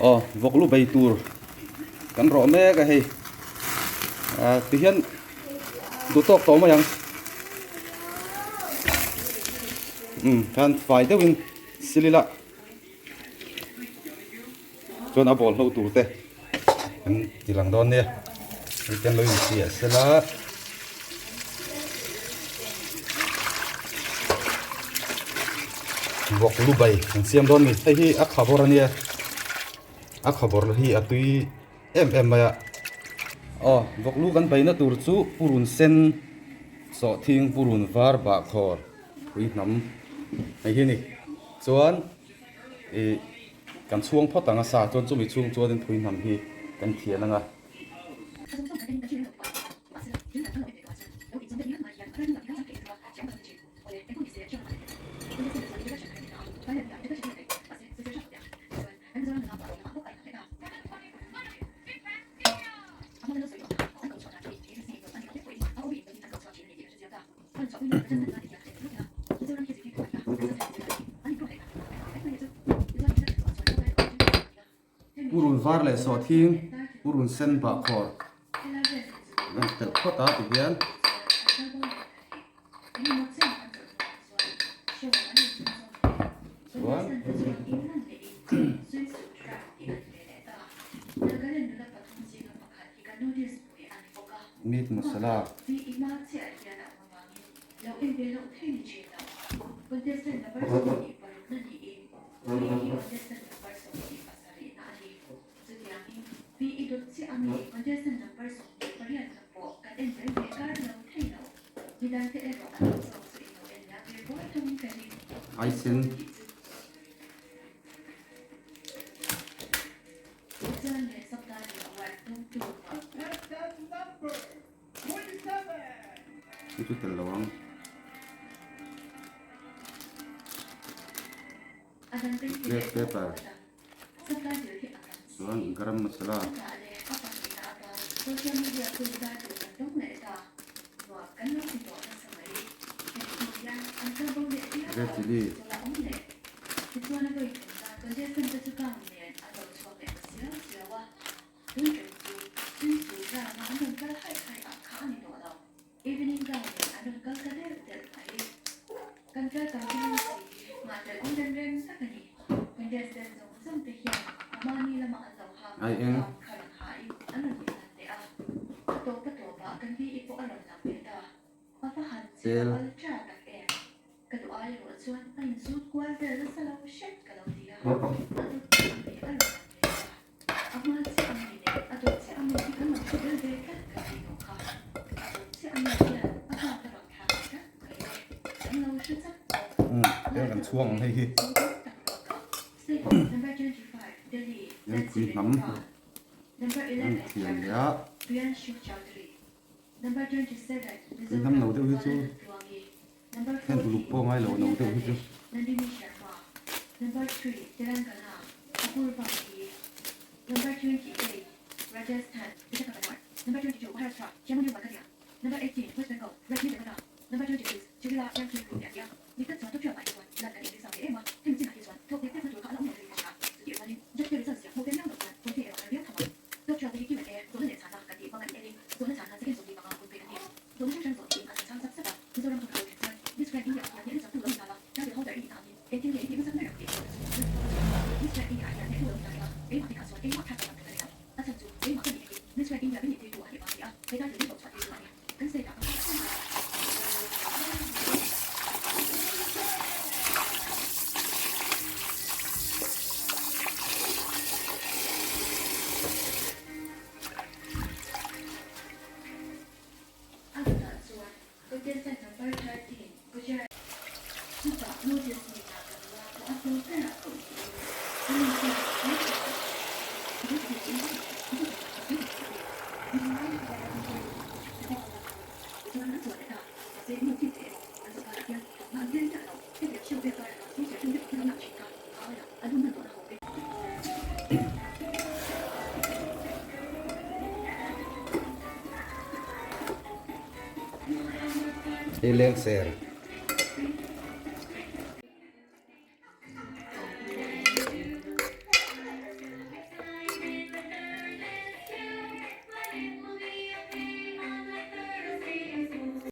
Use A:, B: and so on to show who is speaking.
A: Aw vawk lu bei tur kan rawh mek a hei ah tihian duh tawk tawh mai ang umm khan fai deuhin sil ila chuan a bawlhhlawh tur te kan ti lang dawn nia hei te an lo inchiah sela. Vawk lu bai an siam dawn a ni hei hi a khabawr a nia a khabawr hi a tui em em mai a aw vawk lu kan baina tur chu purun sen sawhthing purun var bahkhawr pui hnam hei hi a ni chuan ih kan chhuang phawt ang a sa chuan chumi chhung chuanin phui hnam hi kan thian ang a. Purun var leh sawhthing purun sen bahkhawr an telh phawt a tihian. Chuan meat masala. Aisen. Chu chu tel lo ang. Black pepper chuan garam masala. Red chilli. Ai eng. Tel. Tel kan chhuang ang hei hi. Lengpui hnam an thiam leh a. Pui hnam no deuh hi chu heng uluk pawh ngai lo no deuh hi chu. Hei lengser.